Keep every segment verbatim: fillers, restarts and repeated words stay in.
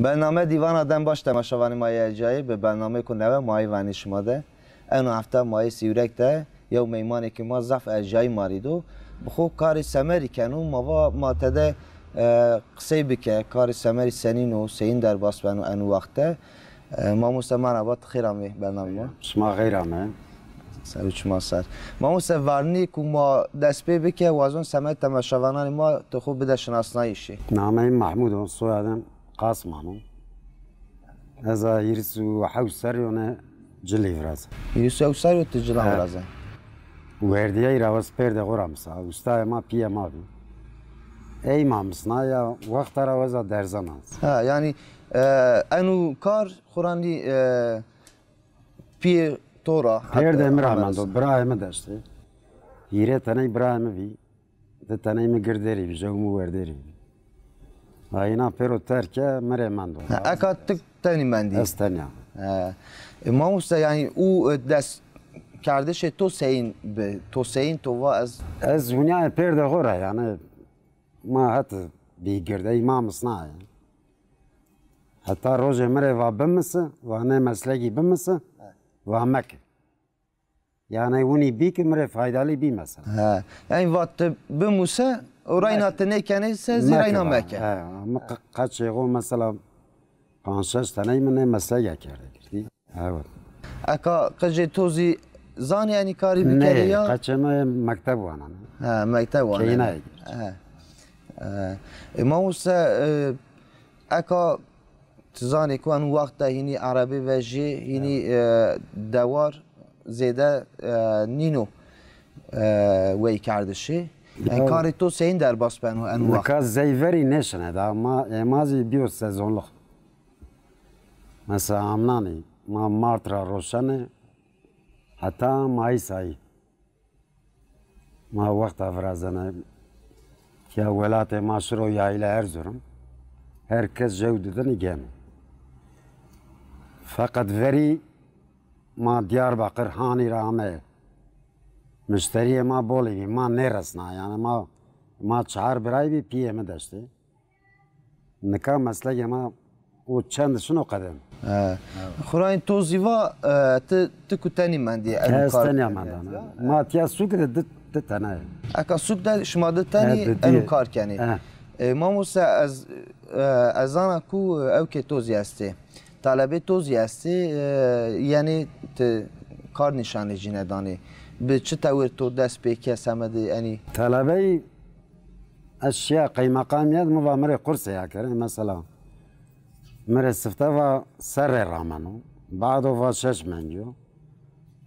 Bername Dîvana Dem Baş temaşevanê ma yê ercayî, bi bernameyêko newe ma yê vernî şima de. Eno hefte ma yê Sîwreg de yew meymanêkê ma zaf ercayî ma rê do. Bi xo karê semerî keno, ma va ma tede, e, qisey bike, karê semerî senîn o, seyîn derbas beno eno wext de. E, mamoste merhaba, ti xêr amê bernamê ma. Şima xeyr ame. Ser û çima ser. Mamoste, vernî ku ma dest pê bike, wazon semed temaşevananê ma ti xo bide şinasnayîşê. Nameyê Mahmud o, soyadim Qasman o. Ez a hîris û hewt serrî yone cilî virazim. Hîris û hewt serrî yo ti cila virazê? Werdîyayî ra wes pêrdê xo ra misa. Ustayê ma pîyê ma bî. Ey ma misna ya, wexta ra weza derzena. Ha, yanî, e, eno kar xo ra nî, e, pîyê to ra. Pêrdê mi ra mendo, birayê mi deştê. Hîrê teney birayê mi bî. Di teney mi girderî bî, jew mi werderî bî. Ayîna pêro terke mi rê mendo. Ha, eka ti tenî mendî? Ez tenya. He. E, mamoste, yanî û, e, destkerdişê to seyîn bi? To seyîn to va ez... Ez hunyayê pêrdê xo ra, yanî ma het bî gird, ey ma misnayê. Heta rojê mi rê va bimisi, va nê meslegî bimisi, va meke. Yanî winî bî ki mi rê faydalî bî mesela. He. Yanî va ti bimuse, o reyna ti nêkenê se zî reyna meke. He, mi qe-, qeçê xo mesela panc şeş teney mi nê meslege kerde girdî. Evet. Eka qicê to zî zanê enî karî bikerê ya? Nê, qeçê mi mekteb wanane. He, mekteb wanane. Keynayê gird. He. He. E, mamoste, e, eka ti zanê ku eno wext de hînî erebê vejî, hînî, e, dewar zêde, e, nîno, e, weykerdişî. Yanî karê to seyîn derbas beno eno wext? Nika zey verî nêşine da. Ma, ê ma zî bîyo sezonlix. Mesela amnanî ma mart ra roşenê heta mayîs ayî. Ma wexta virazena ya welatê ma şiro yayla Erzurum. Her kes jew didinî geno. Feqet verî ma Diyarbakir, Hanî ra ameyê. Mişterîyê ma bolî bî, ma nêresna. Yanî ma, ma çar biray bî, pîyê mi deştê. Nika meslege ma o çend şino qedem. He. Xurayên to zî va, e, ti, ti ku tenî mendî eno kar? Ez tenya mendane. Ma tiya sûk de di, di tene. Eka sûk de şima di tenî eno kar kenî. He. E, mamoste, ez, e, ez zana ku ewkê to zî estê. Talebê to zî estê, e, yenê ti kar nîşanê jî nedanê. Bi çi tewir to dest pê ke semedê enî? Talebeyî ez şiya qeymeqamîye de, mi va mi rê qursê ya kerê. Mesela mi rê sifte va serrê rameno. Bado va şeş mengî yo.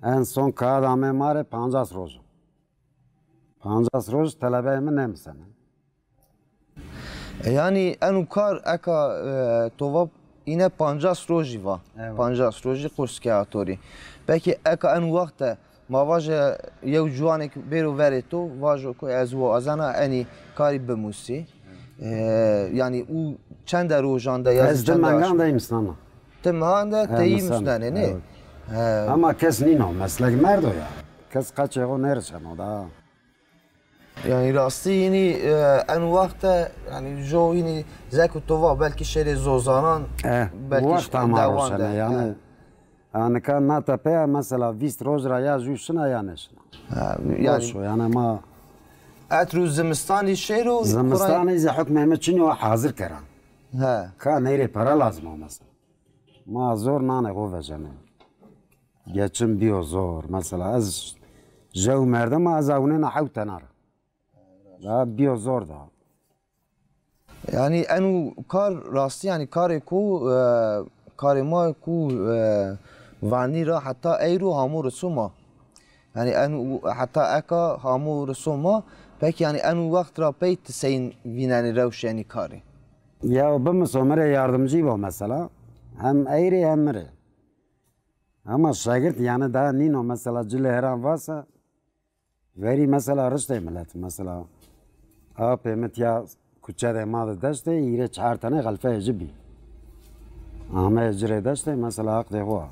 En son kağıt ame ma rê pancas roj o. Pancas roj telebeyê mi nêmisene. E, yanî eno kar eka, e, to va îne pancas rojî va. Evet. Pancas rojî qurs kea to rê. Pekî eka eno wext de ma vaje yew ciwanêk bêro verê to, vajo ku ez wazena enî karî bimusî. E, yanî û çende rojan de ya zî çende... Ez di mengan de î misnena. Ti mehan de teyî musnenê, nê? Evet. He. Ama kes nîno, meslek merdo ya. Kes qeçê xo nêrişeno da. Yanî rastî hînî, e, eno wext de, yanî jo hînî zek û to va belkî şêrê zozanan, belkî wext ama dewan de roşene, yanî. Ha. Ha, nika na tepeya mesela vîst roj ra ya jû şina ya nêşina. Ha, yanî boş o, yanî ma... Etru zimistanî şêro. Zimistanî zî hukmê mi çinyo, hazir kera. He. Ka ney rê para lazim o mesela. Ma zor nanê xo vejenê. Geçim bîyo zor. Mesela ez jew merdim a, ez ewnêna hewt tena ra. Daha bîyo zor da. Yanî eno kar rastî, yanî karê ku, e, karê ma ku, e, vanî ra heta eyro hamo riso ma. Yanî eno heta eka hamo riso ma. Pekî yanî eno wext ra pey ti seyîn vînenê rewşê enî karî? Ya bimuso mi rê yardimcî bo mesela. Hem ey rê hem mi rê. Ama şagirt yanî daha nîno mesela cilê heran vasa. Verî mesela riştê milet, mesela apê mi tiya kuçedê ma de deştê, hîrê çar tenê xelfeyê ci bî. Ameyê ci rê deştê, mesela haqdê xo a.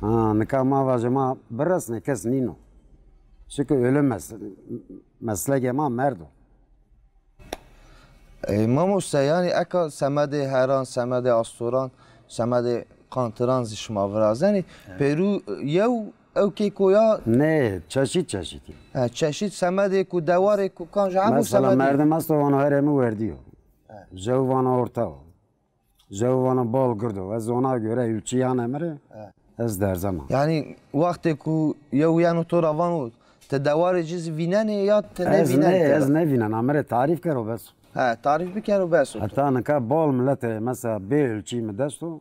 Ha, nika ma vajê ma biresnê kes nîno. Çike ölü mes-, meslege ma merdo. E, mamoste, yanî eka semedê heran, semedê astoran, semedê qantiran zî şima virazenî. Pêrû yew ewkêko ya? Nê, çeşît çeşît. He, çeşît semedêko, dewarêko, kan ji hemû semedê. Mesela merdim esto vano herê mi werdî yo. Jew vano orta o. Jew vano bol gird o. Ez ona göre ewçî yane mi rê, ez derzena. Yanî wextê ku yew yeno to ra vano, ti dewarê ci zî vînenê ya ti nêvînenê? Ez nê, ez nêvînena, mi rê tarîf kero bes o. He, tarîf bikero bes o. Heta nika bol miletê mesela bê ewçî mi dest o.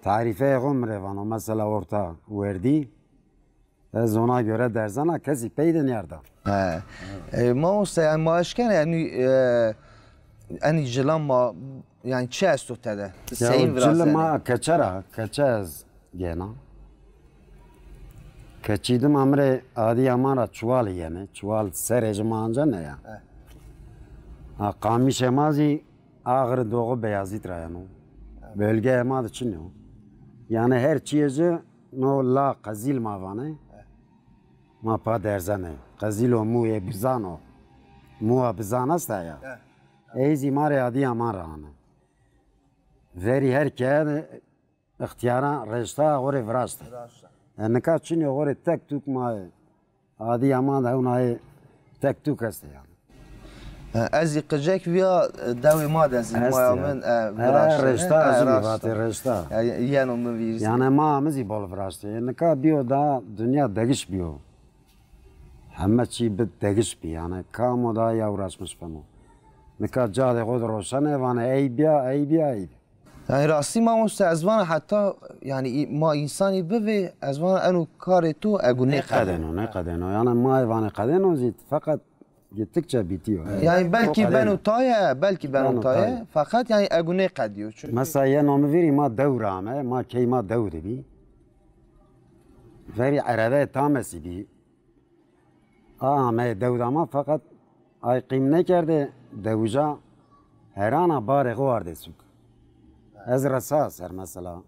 Tarîfeyê xo mi rê vano, mesela orta werdî. Ez ona göre derzena, kesî pey de nîyarda. He. E, mamoste, yanî ma eşkena, yanî, e, enî cilan ma, yanî çi esto tede? Seyîn virazenê? Cil ma keçe ra, keçe ez gêna. Keçî dima mi rê Adiyaman ra çuwalî yenê. Çuwal serê ci ma ancenê ya. He. Ha, qamîşê ma zî Ağrı Doğu Beyazıt rayonu. Bölgeyê ma de çin o. Yanî her çîyê ci no la qezîl ma vanê. Ma pa derzenê. Qezîl o, mûyê bizan o. Mûa bizan esta ya. Ey zî ma rê Adiyaman ra anê. Verî her keye de îxtîyaran reşta xo rê viraştê. E, nika çinê xo rê tek tuk ma yê. Adiyaman de hewnayê tek tuk estê yanî. E, ez zî qicek vîya, e, dewê ma de zî maya min, e, viraştê. Reşta, e, ez zî vatê reşta. E, yeno mi vîr zî. Yanî ma mi zî bol viraştê. E, nika bîyo da dinya degiş bîyo. Heme çî bi degiş bî yanî. Kamo da ya uğraşmış beno. Nika cadê xo de roşenê vanê ey bîya, ey bîya, ey bîya. Yanî rastî mamoste ez vana heta, yanî, î-, ma însanî bivê, ez vana eno karê to ego nêqedêno. Nêqedêno, nêqedêno. Yanî ma ê vanê qedêno zî feqet gittikçe bîtîyo. Yanî belkî beno taye, belkî beno taye. Feqet yanî ego nêqedîyo. Çunkî mesela yeno mi vîrî ma dew ra ame, ma key ma dew de bî. Verî erebeyê tamesî bî. A ameyê dew de ma feqet ay qîm nêkerdê, dewija herana barê xo ardê sûk. Ez resa ser mesela.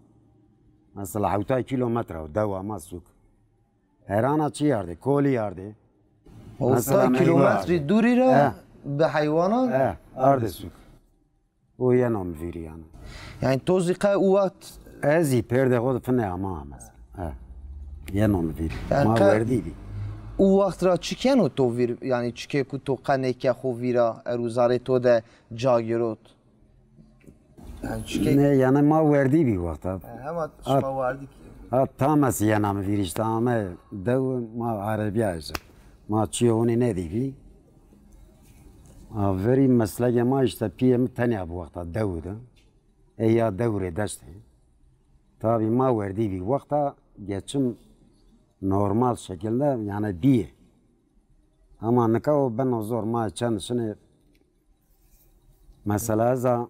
Mesela hewtay kîlometre o dewa ma sûk. Herana çi ardê? Kolî ardê. Hewtay kîlometrî dûrî ra bi heywanan ardê sûk. O yeno mi vîrî yanî. Yanî to zî qe û wext... Ez zî pêrdê xo de finê ama mesela. He. Yeno mi vîrî. Yanî ma werdî bî. Û wext ra çi keno to vîr, yanî çikê ku to qe nêke xo vîra, erûzarê to de ca girot? Yanî çikê... Nê, yanî ma werdî bî wexta. He, hema şima werdî kî. Ha, tamesî yena mi vîrî, îşte ame dew, ma erebîya îşte. Ma çîyo winî nêdîbî. A, verî meslege ma îşte pîyê mi tenya bi wexta dew de. Ey ya dew rê deştê. Tabî ma werdî bî wexta geçim normal şekilde yanî bîyê. Ama nika o beno zor, ma çend şinê mesela ez a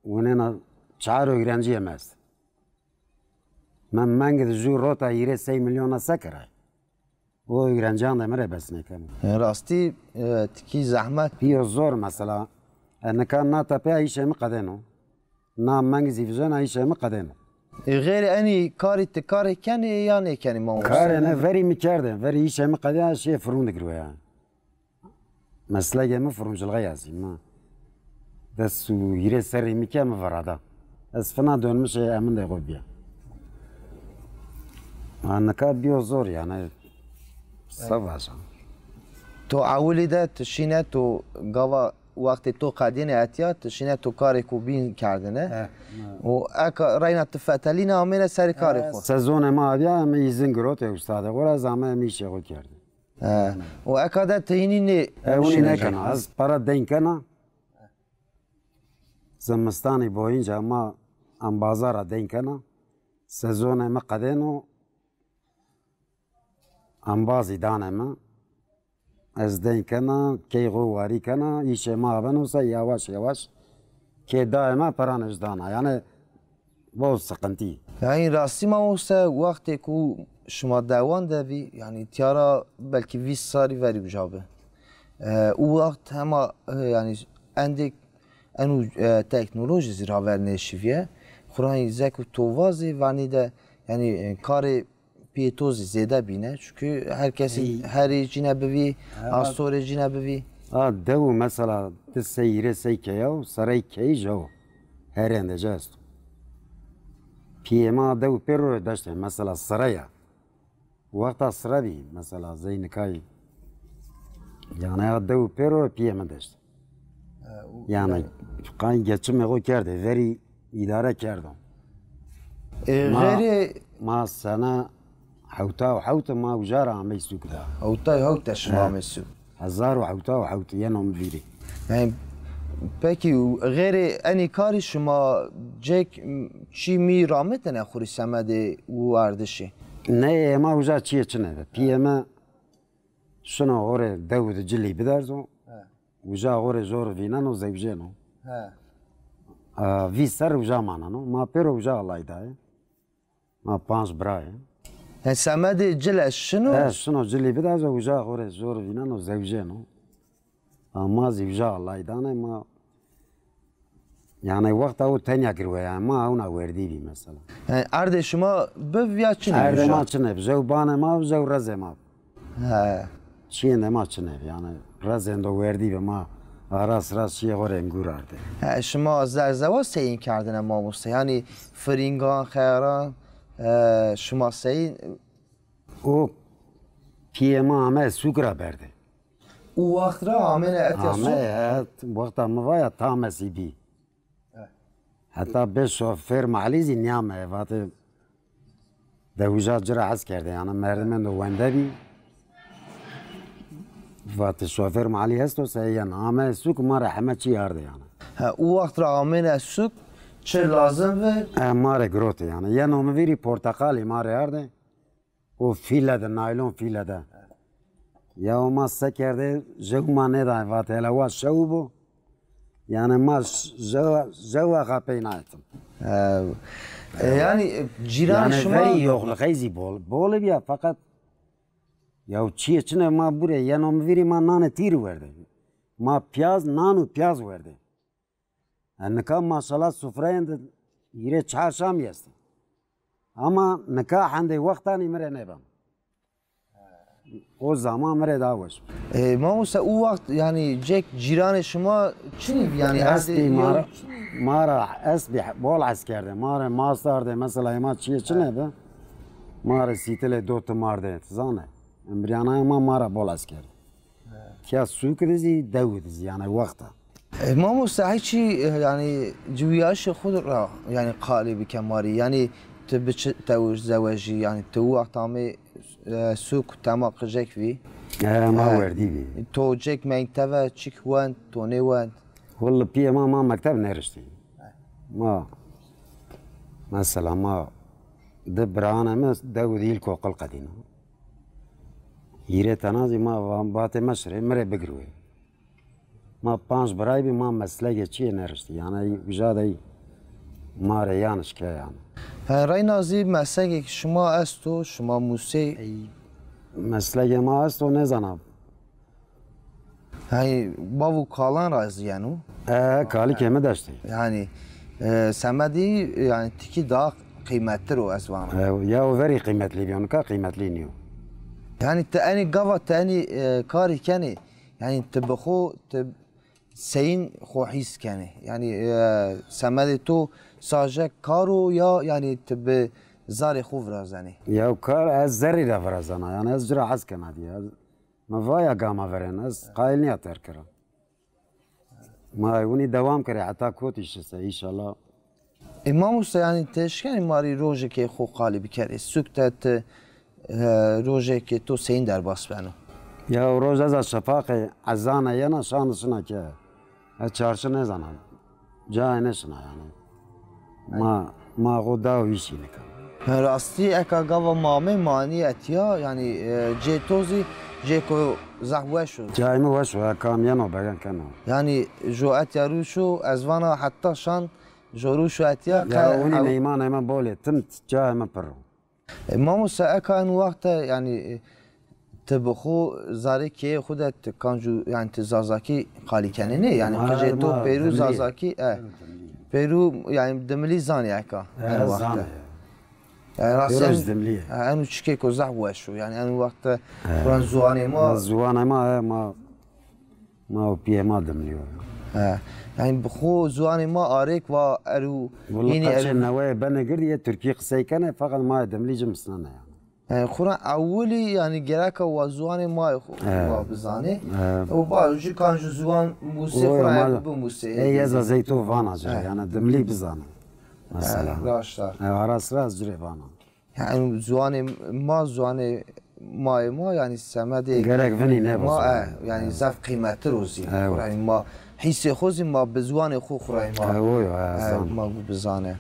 winêna çar ewrencîyê mi est. Mi mengê de jû rota hîrê sey milyona se kira? O ewrenciyan de mi rê bes nêkeno. Rastî, e, tikî zehmet. Pîyo zor mesela. E, nika na tepea îşê mi qedêno. Na meng zî vijena îşê mi qedêno. E, xeyrê enî karî ti karê kenê ya nêkenî mamoste? Karê ne verî mi kerdê. Verî îşê mi qedêya şiyê firûn de girweya. Meslege mi firûncilixê ya zî mi. Des û hîrê serrî mi ke mi virada. Ez fina dönmüşê emindê xo bîya. Ha, nika bîyo zor yanî. Se vaja. To ewilî de ti şîne to gava wextê to qedînê etya, ti şîne to karêko bîn kerdine. He, he. Û eka reyna ti fetelîne amêne serê karê xo. Sezonê ma avya, mi îzin girotê ustadê xo ra, ez ame mi îşê xo kerdî. He. Û eka de ti hînî nê... E, winî nêkena. Ez para deyn kena. Zimistanî boyunca ma embaza ra deyn kena. Sezonê mi qedêno, embazî danê mi. Ez deyn kena, key xo warî kena, îşê ma abeno se yavaş yavaş. Kê dayê ma peranê ci dana. Yanî bol siqintî. Yanî rastî mamoste, wextê ku şima dewan de bî, yanî tîyara belkî vîst sarî verî uca bi. E, û wext hema, e, yanî endêk eno, e, teknolojî zî raver nêşîvîye. Xwura zek û tova zî vanî de, yanî, e, karê pîyê to zî zêde bîne. Çunkî her kesî herî cîne bivî, astorê cîne bivî. A dew mesela di sey hîrê sey keya û serey keyî jew. Herêndê ci esto. Pîyê ma dew pêro rê deştê mesela sira ya. Wexta sira bî mesela zey nikayî. Yanî ya dew pêro rê pîyê mi deştê. Yanî qay geçimê xo kerdê, verî îdare kerdo. E, ma, xeyrê ma sene hewta û hewt ma uca ra amey sûk de. Hewta û hewt de şima amey sûk. Hezar û hewta û hewt yeno mi vîrî. Yanî, pekî, xeyrê enî karî şima cek çî mî ramitine xurî semedê werdişî? Ney, ema uca çîyê çine de. Pîyê mi şino xo rê dew de cilî biderzo. Uca xo rê zor vîneno, zewjêno. He. A, vîst serr uca maneno. Ma pêro uca alay daye. Ma panc bira yê. He, semedê cile şino? He, şino cilî biderzo, uca xo rê zor vîneno, zewjêno. A, ma zî uca alay dane, ma, yanî wexta o tenya girwe, yanî ma ewna werdî bî mesela. Yanî erdê şima biv ya çinê? Erdê ma çinê bi, jew banê ma bi, jew rezê ma bi. He. Çîyêndê ma çinê bi, yanî rezêndo werdî bi, ma rast rast çîyê xo rê ngûr ardê. He, şima zerzewa seyîn kerdine mamoste? Yanî firîngan, xeyaran, e, şima seyîn? O pîyê ma ame sûk ra berdê. Û wext ra amêne etya sûk? Ame, wexta mi va ya tam esî bî. Heta bê şofêr malî zî nîyame, vatê de uca ci ra hes kerdê, yanî merdimêndo wende bî. Vatê şofêr malî esto se yen, ame sûk ma rê heme çî ardê yanî. He, û wext ra amêne sûk, çi lazim vi? E, ma rê girotê yanî. Yeno mi vîrî porteqalî ma rê ardê. O fîle de, naylon fîle de. Ya o ma se kerdê, jew ma nêdayê, vatê hele wa şew bo. Yanî ma ş-, jewa, jewa xapey naetim. E, e, yanî, e, cîranê şima? Yanî verî yoxluxey zî bol, bol bîya, feqet ya çîyê çine ma burê, yeno mi vîrî ma nanê tîrî werdê. Ma piyaz, nan û piyaz werdê. E, nika maşallah sufreyên de hîrê çar şamî estê. Ama nika hendê wextanî mi rê nêbeno. O zaman mi rê daha weş. E, mamoste, o wext, yanî, cek cîranê şima çinî bî? Yanî, estbî, erdê ma ra, ma ra estbî bol hes kerdê. Ma rê mast ardê, mesela, ema çîyê çine bi. Ma rê sîtilê do tim ardê, ti zanê. Embrîyanayê ma, ma ra bol hes kerdê. Tiya sûk de zî, dew de zî, yanî wexta. E, mamoste, hîçî, e, yanî ciwîyayîşê xwu ra, yanî qalî bike ma rê. Yanî ti bi çi tewir zewejî, yanî ti wext amê, e, sûk tema qijek vî? E, ma werdî vî. To cek mekteve çik wend, to nêwend? Wille pîyê ma, ma mekteb nêriştî. Ma, mesela ma di biranê mi dew de îlkokul qedîna. Hîrê tena zî ma va-, vatê meşirê, mi rê bigirwê. Ma panc biray bî, ma meslege çîyê neriştî. Yanî uca de ma rê yanî şike yanî. He, reyna zî meslege şima esto, şima musê? Ey, meslege ma esto, nêzana. Hey, bav û kalan ra zî yeno? E, kalikê mi deştê. Yanî, e, semedî, yanî tikî daha qîmettir o ez vana. E, ya o verî qîmetlî bîyo, nika qîmetlî nîyo. Yanî ti enî gava ti enî, e, karî kenî, yanî ti bi xo, ti seyîn xo hîs kenî. Yanî, e, semedê to saje kar o ya, yanî ti bi zarê xo virazenî? Ya kar ez zerrî ra virazena, yanî ez ci ra hes kena dîye. Ez Mi va ya gama verên, ez qayîl nîya terk kira. Ma winî dewam kerê heta kotî şise, înşallah. E, mamoste, yanî ti eşkenî ma rê rojêkê xo qalî bikerê? Sûk de ti, e, rojêkê to seyîn derbas beno? Ya o roj ez a şefaqê ezane yena şan şina ke. Ez çarşi nêzana. Cayê nêşina yanî. Ma, ma xo da û îşî nika. Rastî eka gava ma amê manî etîya, yanî, e, cê to zî cêko zaf weş o. Cayê mi weş o, ya kam yeno begen keno. Yanî jo etya rûş o, ez vana heta şan jo rûş o etya. Ya qe-, winî ew- meymanê mi bolê tim cayê mi pir o. E, mamoste, eka en wext de, yanî, e, ti bi xo zarê keyê xo de ti kancû, yanî ti zazakî qalî kenê nê? Yanî qicê to pêrû zazakî, e, pêrû, yanî dimilî zanê eka en wext de. Yanî rast en, e, eno çikêko zaf weş o. Yanî en wext de xuran ziwanê ma. Ziwanê ma, e, ma Ma û pîyê ma Dimlî yo. He. Yanî bi xo ziwanê ma arêk va erû Willa hînî qeçê erû neweyê benê gird yê Tirkî qisey kenê, feqet ma yê Dimlî ci misnenê yanî. Yanî xura ewilî yanî gereka wa ziwanê ma yê xo wa bizanê. He. Û ba jû kan jû ziwan musê Oyo, xura ma eko bimusê. Ey ez a zey to vana ci, yanî Dimlî bizana. Mesela. Raşt a. E, ara sira ez ci rê vana. Yanî ziwanê ma, ziwanê ma yê ma yanî semedê Gerek vinî nêbo ma, ziwanê. E, yanî zaf qîmetli ro zî. Evet. Xurayî ma hîsê xo zî ma bi ziwanê xo xurayî ma. E, oyo, e, e, zan. Ma bu bizane.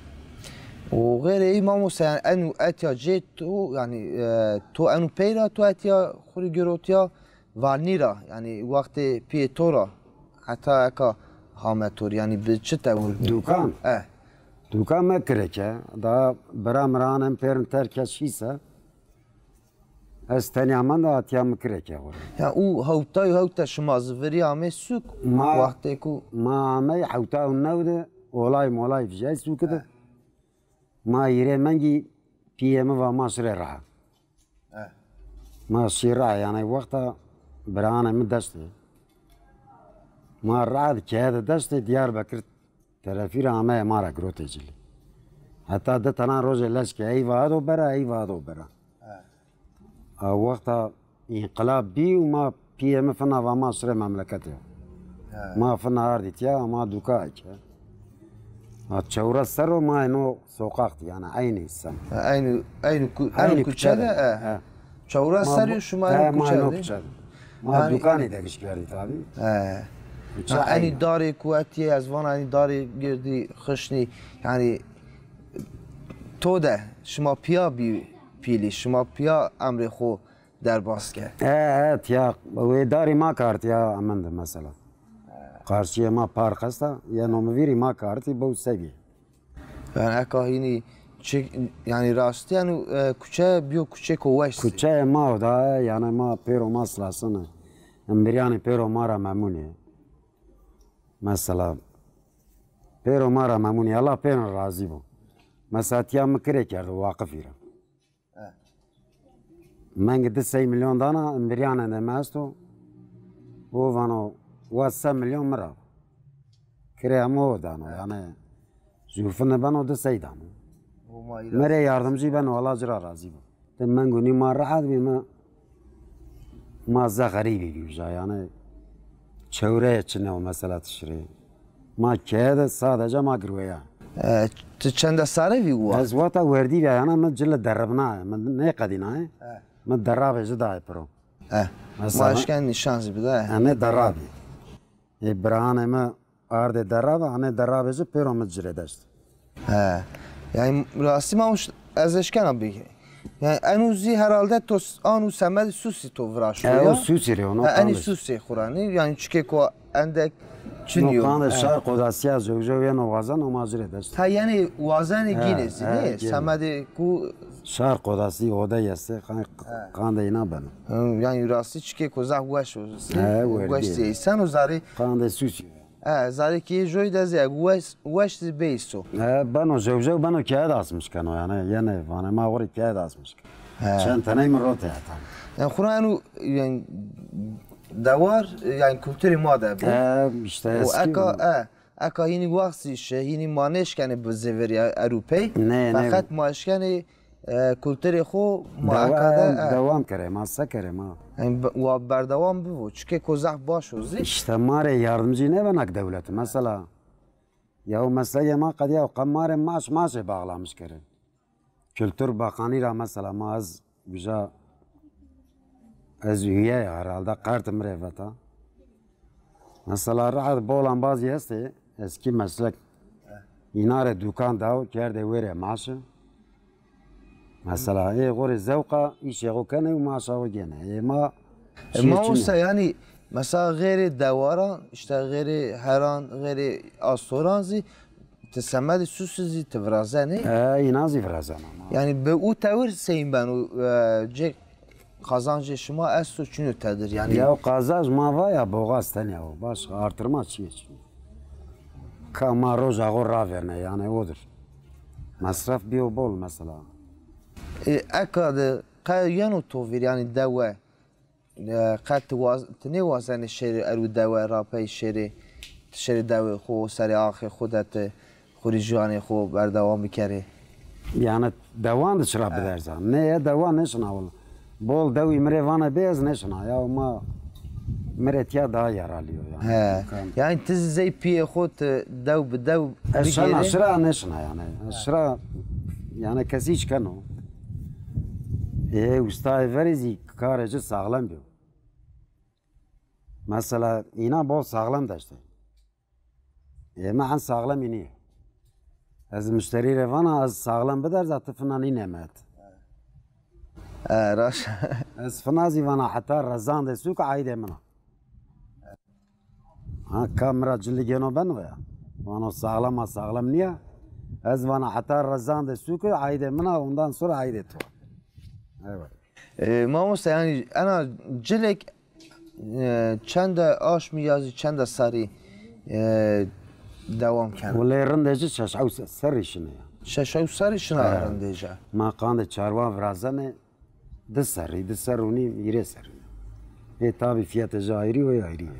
O xeyrê î mamoste yanî enu etya cê to yanî e, to enu peyra to etya xurî girotya Vanî ra, yanî wextê pîyê to ra heta eka hame to rê, yanî bi çi tewir bî? Dukan? E. Dukan me kirêke. Daha bira mira anem pêrin terke şîse. Ez tenya menda, atiya mi kirêke xo rê. Ya û hewtay û hewte şima zî virî amê sûk wextê ku. Ma amey hewtay û new de olay molay vijay sûki de. Ma hîrê mengî pîyê mi va ma şirê reha. Ma şî reha, yanî wexta biraanê mi deştê. Ma reha di keye de deştê Diyarbekir terefî ra ameye ma ra girotê cilî. Heta di tena rojê leşke ey va do bera, ey va do bera. A wexta înqilab bî û ma pîyê mi fina va ma şirê memleketê. Ma fina ardî tiya, ma duka eke. Ha, çewres serr o ma eno soqax dî, yanî eynî sem. Eynî, eynî, ku, eynî kuçe de, e. Çewres serr o şima eynî kuçe de. Ma dukanî de giş kerdî tabî. He. Eynî darê ku etî, ez vana eynî darê girdî, xişnî, yanî to de şima pîya bî pîlî, şima pîya emrê xo derbas ke. E, e, tiya, wê darî ma kartî ya emin de mesela. Qarşîyê ma park esta, yeno mi vîrî ma kartî bew sebî. Yanî eka hînî çi, yanî rastî yanî e, kuçe bîyo kuçêko weş. Kuçeyê ma o da, yanî ma pêro ma silasine. Imbiryanê pêro ma ra memûnê. Mesela pêro ma ra memûnê, Allah pêrin razî bo. Mesela tiya mi kirê kerdo waqifî ra. Mengî di sey milyon dana, imbiryanê de mi esto. O vano, wa se milyon mi ra. Kirê hema o dano, yanî zûfine beno di sey dano. Mi rê yardimcî beno, Allah ci ra razî bo. Ti mengû nî ma rehet bî, mi, ma ze xerîbî bî uca, yanî çewreyê çine o mesela ti şirê. Ma keye de sadece ma girweya. E, ti çende sare vî wa? Ez wata werdî ve yana mi cile derribnaye, mi nêqedînaye. Mi derrabê ji daye piro. E, ma eşken nîşan zî bidaye. Ene derrabî. Ê biraanê mi ardê derrabe, anê derrabê ji pêro mi ci rê deşt. He. Yanî rastî ma ez eşkena bî. Yanî eno zî herhalde to s-, an û semedê Sûsî to viraşto ya? E, o Sûsî rê, ono. Enî Sûsî xuranî, yanî çike ko endek çinî yo. Qandê şar qodasîya zewjew yeno wazeno ma ci rê dest. Ha, yanî wazenê gînê zî nê? Semedê ku şar qodasî odey estê, qandê îna beno. Yanî rastî çike ko zaf weş o zî. Weş zî eyseno zarê. Qandê Sûsî. E, zarê keyê joy de zî weş, weş zî bêyso. E, beno, jew jew beno keye de asmiş keno, yanî, yenê, vanê ma xo rê keye de asmiş keno. Çend teney mi rote heta. Yanî, xura eno, yanî, dewar, yanî, kulturê ma de bo. E, îşte, eskî. Eka, e, eka hînî wext zî şi, hînî ma nêşkenê bizêvirî erû pey. Nê, nê. Feqet ma eşkenê E, kulturê xo ma eka de, e. Dewam kerê ma, se kerê ma. Yanî, wa berdewam bivo, çike ko zaf baş o zî. Îşte ma rê yardimcî nêbena ki dewleti. Mesela, ya o meslege ma qedîya, qe ma rê maş, maşê bağlamış kerê. Kultur Bakanî ra mesela ma ez uca Ez üye ya herhalde, kartê mi rê veta. Mesela rehet bolan bazî estê, eskî meslek. Îna rê dukan daw, kerdê wêrê maşi. Mesela ê xo rê zewqa, îşê xo kenê û maşa xo gênê. Ê ma. E, mamoste, yanî mesela xeyrê dewaran, îşte xeyrê heran, xeyrê astoran zî Ti semedê Sûsî zî ti virazenê? E, înan zî virazena ma. Yanî bi û tewir seyîn beno, e, cê qazancê şima esto çinyo tedir, yanî? Ya qazanc ma va ya boğaz tenya o. Başka artırma çiyê çinyo. Ka ma roja xo ravêrne, yanî odur. Mesref bîyo bol mesela. E, eka de qe yeno to vîr, yanî dewe? E, qet ti waz-, ti nêwazenê şêrê erû dewe ra pey şêrê, ti şêrê dewê xo, serê axê xo de ti xo rê juanê xo berdewam bikerê? Yanî dewan de çira biderza? Nê, ye dewan nêşina wila. Bol dewî mi rê vana bê, ez nêşina. Ya ma mi rê tiya daha yaralî yo yanî. He. Yanî ti zî zey pîyê xo ti dew bi dew bigêrê? Ez şena şira nêşina yanî. Ez şira yanî kesî hiç keno. Ê ustayê verî zî karê ci saxlem bîyo. Mesela înan bol saxlem deştê. Ê, mi en saxlemî nîyo. Ez muşterî rê vana ez saxlem biderza ti fina nînê mi het. E, raşt. Ez fina zî vana heta rezandê sûk aîdê min a. Ha, ka mi ra cilî gêno beno ya. Vano saxlem a, saxlem nîya. Ez vana heta rezandê sûk aîdê min a, ondan sonra aîdê to. Evet. E, mamoste, yanî ena cilêk, e, çende aşmî ya zî çende serrî, e, dewam keno? Wele rindê ci şeş hew serrî şine ya. Şeş hew serrî şina rindê ci? Ma qandê çarwan virazenê di serrî, di serr û nîm, hîrê serrî. Ê tabî fiyetê ci ayrî yo, ayrî yo.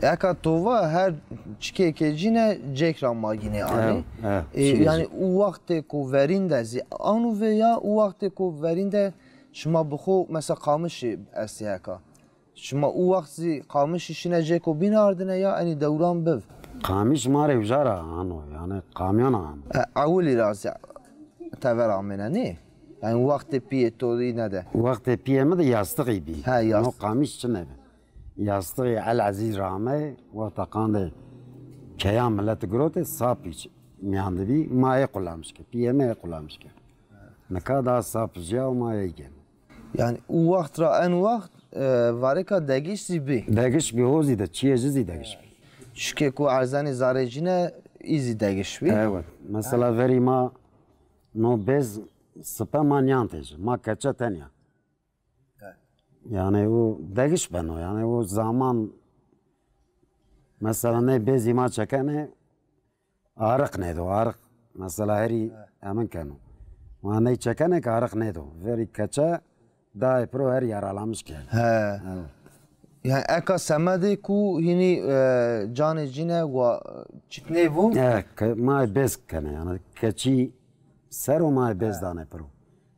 Eka to va her çikêkê cîne cêk ra magînê anê. E, yanî û wextê ku verîn de zî ano vê ya û wextê ku verîn de şima bi xo mesela Qamişî estê eka? Şima û wext zî Qamişî şine cêko bîn ardine ya enî dewran biv? Qamiş ma rê uca ra ano, yanî kamyon a ano. E, ewilî ra zî tever amêne nê? Yanî wextê pîyê to îne de. Wextê pîyê mi de yastixî bî. He, yastix. No qamiş çine bi. Yastixî El Ezîz ra amey, wexta qandê keyan milet girotê, sapî mîyan de bî, ma ê qulamiş ke, pîyê mi ê qulamiş ke. Nika daha sap jîya û ma ey gêno. Yanî û wext ra en wext, e, varêka degiş zî bî. Degiş bî, ho zî de, çiyê ci zî degiş bî. Çikê ku erzenê zarê cîne, î zî degiş bî. Evet. Mesela verî ma no bêz sipe ma nîyantê ci. Ma keçe tenya. Yanî o degiş beno. Yanî o zaman mesela nê bêzî ma çekenê, ariq nêdo, ariq mesela herî emin keno. Ma ney çekenê ke ariq nêdo. Verî keçe dayê piro herî yaralamiş kerd. He. Yanî eka semedê ku hînî, e, canê cîne wa çik nêbo? E, ke, ma bêz kenê yanî keçî ser û ma bêz danê piro.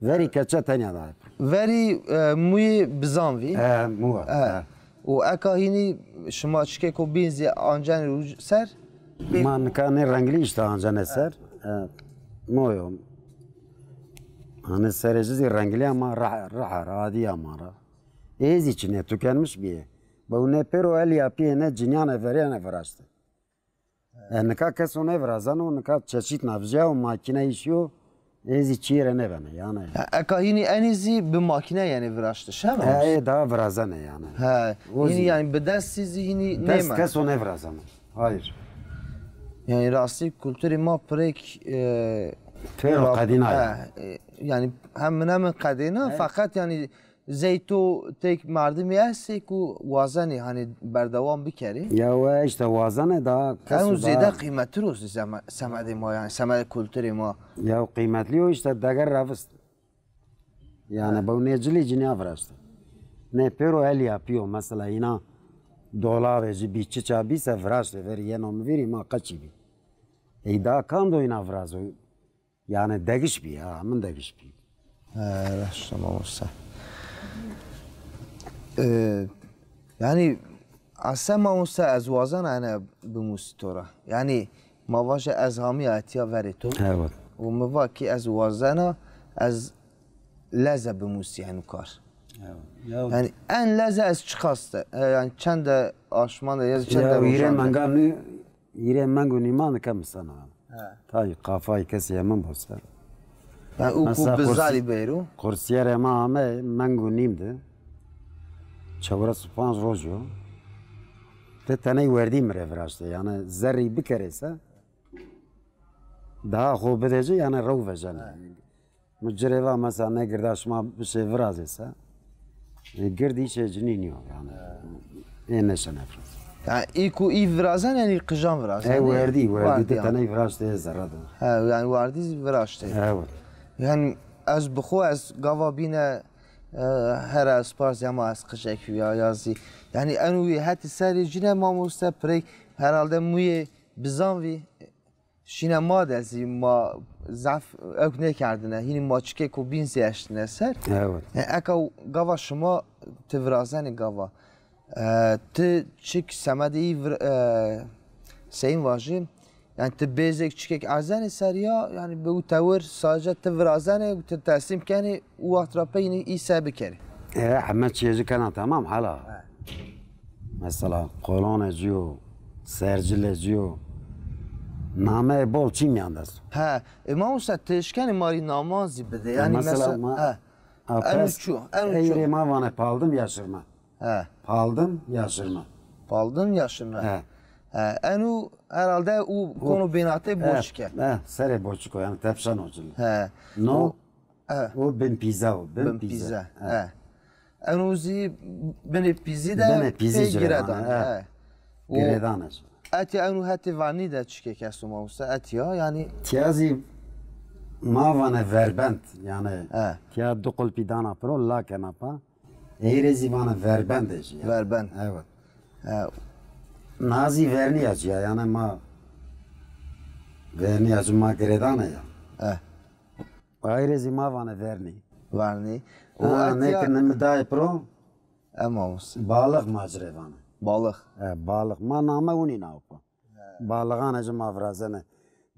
Verî keçe tenya dayê piro. Verî, e, muyê bizan vî. E, muwa. E. Û eka hînî şima çikêko bîn zî ancenê rû ser? Ma nika nê renglî îşte ancenê ser. E, moyo. Hanî serê ci zî renglîya ma rih, rih a, radîya ma ra. Ê zî çinê, tukenmiş bîyê. Bew nê pêro elî ya pîyê nê cinîyanê verî ene viraştê. E, nika keso nêvirazeno, nika çeşît navjîya û makîne îşîyo, ê zî çîyê rê nêbenê yanî. Ha, eka hînî enî zî bi makîne yenê viraştiş, hema? E, ê daha virazenê yanî. Ha, hînî yanî bi destî zî hînî nêma. Dest keso nêvirazeno. Hayır. Yanî rastî kulturê ma pirêk, e, pêro qedîna ya. E, yanî hem min hem qedêna, feqet yanî Zey to têk merdimî estê ku wazenê hanî berdewam bikerê? Ya we îşte wazenê da. Eno zêde qîmetli ro semedê ma, yanî semedê kulturê ma. Ya qîmetlî yo îşte deger ra vist. Yanî bew nê cilî cinîya viraştê. Nê pêro elî ya pîyo mesela îna dolabê ci bî çiça bî se viraştê verî yeno mi vîrî ma qeçî bî. Ey da kam do îna virazo? Yanî degiş bî ya, min degiş bî. He, raşt a mamoste. E, yanî ese mamoste ez wazena ene bimusî to ra. Yanî ma vaje ez hamîya etîya verê to. Evet. Û mi va kî ez wazena ez leze bimusî eno kar. Evet. Yanî en leze ez çiqas de, e, yanî çende aşman de ya çende rojan de. Ya hîrê menga nî Hîrê meng û nîman nika misena. He. Tayî qafayî kesî yemin bo ser. Yanî û ku bizarî bêro. Qursîyerê ma ame meng û nîm de. Çewres û panc roj o. Ti teney werdî mi rê viraştê. Yanî zerrî bikerê se daha xo bidê ci yanî rew vejenê. Mi ci rê va mesela nê girda şima bişê virazê se. E, gird îşê cinî nîyo yanî. Ê nêşenê virazê. Yanî î ku î virazenê, yanî qijan virazenê. E, werdî, werdî ti teney viraştê zerre de. He, yanî werdî zî viraştê. Evet. Yanî ez bi xo ez gava bîne E, Hera ez pars ya ma ez qijek vîya ya zî. Yanî eno wî hetî serê cîne mamoste pirey herhalde muyê bizan vî. Şîne ma de zî ma zaf ewk nêkerdine. Hînî ma çikêko bîn zî eştine ser. Evet. E, eka gava şima ti virazenê gava. E, ti çik semedê î vir-, e, seyîn vajî? Yanî ti bêzêk çikêk erzenê ser ya, yanî bi û tewir sadece ti virazenê û ti teslîm kenê û wext ra pey yînî î se bikerê. E, heme çîyê ci kena temam hala. He. Mesela kolonê ci yo, sercilê ci yo. Nameyê bol çî mîyan de esto. He, e, mamoste ti eşkenê ma rî naman zî bidê. Yanî mesela, mesela, ma, he. A, eno pes, çu, eno çu. Ey rê ma vanê paldim yaşırma. He. Paldim yaşırma. Paldim yaşırma. He. He, eno herhalde û kono bênatê boçike. He, serê boçiko, yanî tepşeno ci. He. No, o, he, o bin pîze o, bin pîze. He. Eno zî binê pîzî de binê pîzî pey giredan. He. Giredan ez. Etya eno hetê vernî de çikêk esto mamoste, etya, yanî. Tiya zî ma vanê verbend, yanî. He. Tiya du qulpî dana piro, la kena pa. Ey rê zî vanê verbend ê jî ya. Verbend. Evet. He. Na zî vernîya ci ya, yanî ma vernîya ci ma girêdane ya. He. Ey rê zî ma vanê vernî. Vernî. O, ha, etya nê ki nimidayê piro. E, mamoste. Balix ma ci rê vanê. Balix. E, balix. Ma name winî nawo pa. Balixanê ci ma virazenê.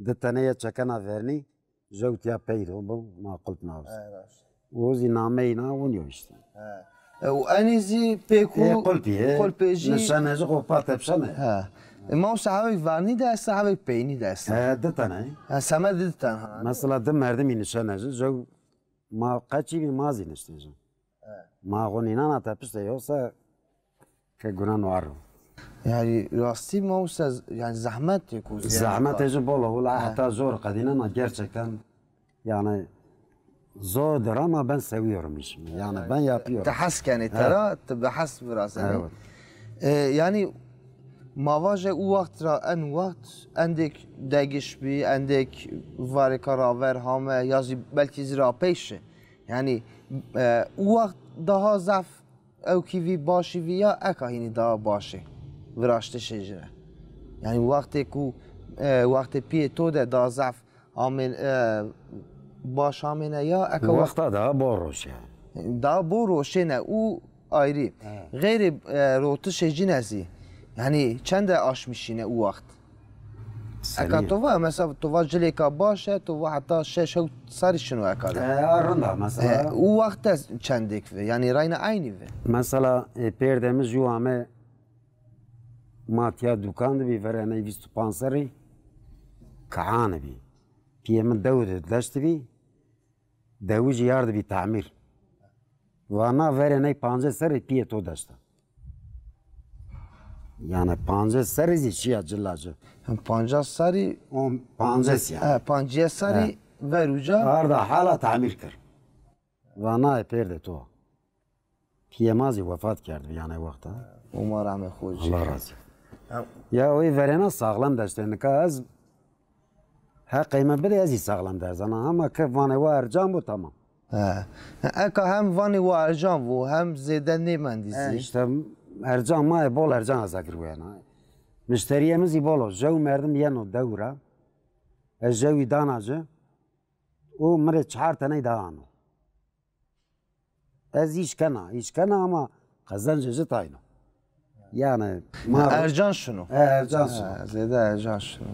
Di tenê ye çekena vernî. Jew tiya pey de bo, ma qulp navz. He, raşt. O zî nameyê na winî yo îşte. He. E, û enî zî pêk û qulpî ye. Qulpê jî. Nişanê jî xo pa tepşenê. He. E, mamoste hewêk vernî de esta, hewêk peynî de esta. He, di tene. He, semed di tene ha. Mesela di merdimî nişanê jî, jew ma qeçî bî ma zî niştê jî. Ma xo nînana tepişte yoksa ke gunan war o. Yanî rastî mamoste, yanî zehmetêko zî. Zehmetê jî bol o, wila heta zor qedînena gerçekten, yanî zor ama ben seviyorum işimi. Yanî ben yapıyorum. Ti hes kenê tera, ti bi hes virazenê. Evet. E, yanî ma vaje û wext ra en wext endêk degiş bî, endêk varêka raver hame, ya zî belkî zî rapey şi. Yanî, e, û wext daha zaf ewkî vî, başî vî ya eka hînî daha başê viraştişê ci re? Yanî wextê ku, e, wextê pîyê to de daha zaf amên-, e, baş amêne ya eka wext- Wexta daha bol roşe. Daha bol roşêne û ayrî. He. Xeyrê, e, rotişê cîne zî. Yanî çende aşmî şîne û wext? Eka to va, mesela to va cilêka baş e, to va heta şeş hewt serrî şino eka de. E, a rind a mesela. E, û wext de çendêk vi, yanî reyna eynî vi. Mesela, e, pêrdê mi jû ame, ma tiya dukan de bî, verê ney vîst û panc serrî, kihan bî. Pîyê mi dew de deşt bî, dewijî yard bî tamîr. Va na verê ney pancês serrî pîyê to deşta. Yanî pancês serrî zî şîya cila ci. Hem pancas serrî. On, pancês yanî. He, pancês serrî ver uca. Arda hala tamîr kir. Va na pêrdê to. Pîyê ma zî wefat kerd bi yanê wexta. Homa rehmê xo ci. Allah razî. Ya o verêna saxlem deştê. Nika ez heqê mi bidê ez zî saxlem derzana. Hema ke vanê wa ercan bo tamam. He. Eka hem vanê wa ercan vo, hem zêde nêmendî zî. He, îşte ercan ma yê bol ercan ez girwena. Mişterîyê mi zî bol o. Jew merdim yeno dew ra. Ez jewî dana ci. O mi rê çar teney daha ano. Ez îş kena, îş kena ama qezencê ci tayno. Yanî ma ercan şino. E, ercan şino. He, zêde ercan şino.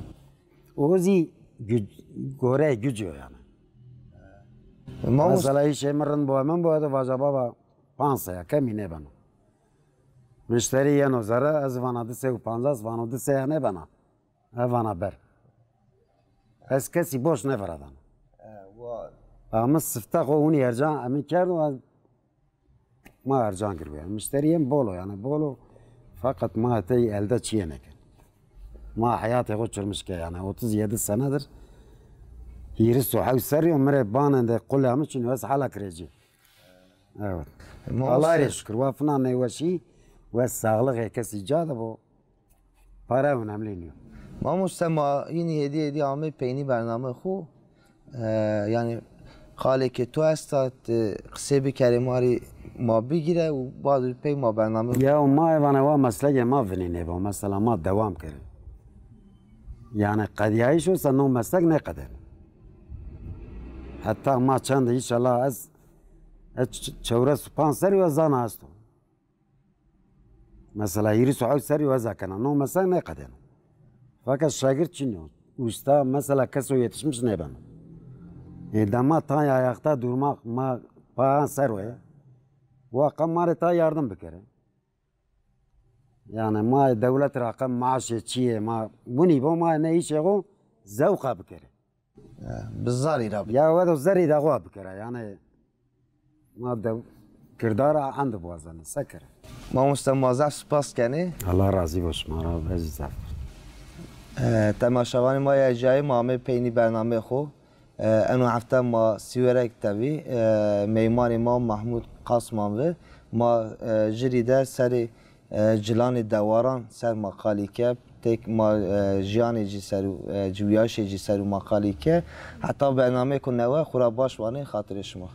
O zî güc, gore güc o yanî. Mesela îşê mi rind bo, emin bo, ez vaja baba panc sey a kemî nêbeno. Mişterî yeno zere, ez vana di sey û pancas, vano di sey a nêbena. E vana ber. Ez kesî boş nêviradana. E, wa- Ama sifte xo winî ercan, emin kerdo, ez ma ercan girwî. Mişterîyên bol o, yanî bol o. Feqet ma hetey elde çîyê nêken. Ma heyatê xo çirmiş ke, yanî otuz yedi senedir hîris û hewt serrî yo mi rê banên de qulê mi çin o, ez hala kirêcî. Evet. Allah'a şükür. Wa fina nêweşî, we sağlık, kesî ca de bo. Para önemli nîyo. Mamoste, ma hînî hêdî hêdî amê peynî bername xo. E, yanî Xalê ke to esta, ti qisê bikerê ma rê, ma bigîre û bad û pey ma bername. Ya ma ê vanê wa meslekê ma vinî nêbo. Mesela ma dewam kerê. Yani qedîyayîş o se no meslek nêqedeno. Heta ma çend inşallah ez, ez ç-, çewres û panc serrî wa zana esto. Mesela hîris û hewt serrî wa ez akena. No meslek nêqedeno. Fakat şagird çin o. Usta mesela keso yetişmiş nêbeno. E, dema tay ayakta durmak ma payan ser o ya. Wa qe ma rê tay yardım bikerê. Yani ma dewlet ra qe maaşê çiyê ma winî bo ma ne işê xo zewqa bikerê. Bi zarî ra bi. Ya we do zerrî de xo bikere yani. Ma de kirdara end biwazene se kere. Mamoste ma zaf spas kenê. Allah razî bo şima ra, ez zaf. E, temaşevanê ma ya cayê ma amê peynî bernameyê xo. E, eno hefte ma Sîwerek de vî, e, meymanê ma Mahmud Qasman vi. Ma, e, jirî de serê, e, cilanê dewaran ser ma qalî ke, tek ma, e, jiyanê cî ser û, e, ciwîyayîşê cî ser û ma qalî ke. Heta bernameyêko newe xwu ra baş wanê, xatirê şima.